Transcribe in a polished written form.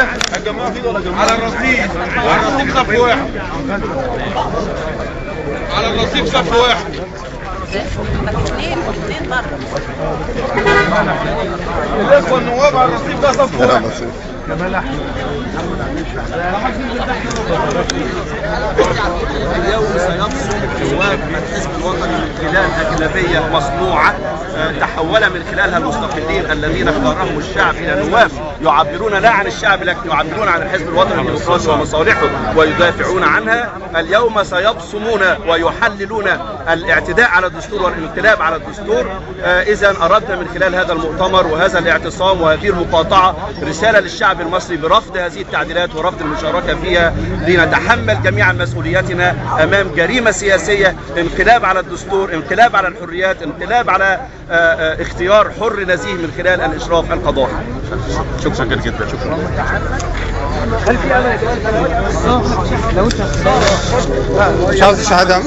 على الرصيف، على الرصيف صف واحد، على الرصيف صف واحد. اثنين اثنين بره. الاخوة النواب على الرصيف ده صف واحد. اليوم سيبصم نواب الحزب الوطني من خلال أغلبية مصنوعة تحول من خلالها المستقلين الذين اختارهم الشعب إلى نواب يعبرون لا عن الشعب لكن يعبرون عن الحزب الوطني الديمقراطي ومصالحه ويدافعون عنها. اليوم سيبصمون ويحللون الاعتداء على الدستور والانقلاب على الدستور. إذا أردنا من خلال هذا المؤتمر وهذا الاعتصام وهذه المقاطعة رسالة للشعب المصري برفض هذه التعديلات ورفض المشاركة فيها، لنتحمل جميعا مسؤوليتنا أمام جريمة سياسية، انقلاب على الدستور، انقلاب على الحريات، انقلاب على اختيار حر نزيه من خلال الإشراف القضائي. شكرا جدا. شكرا. مش عاوز شهادة.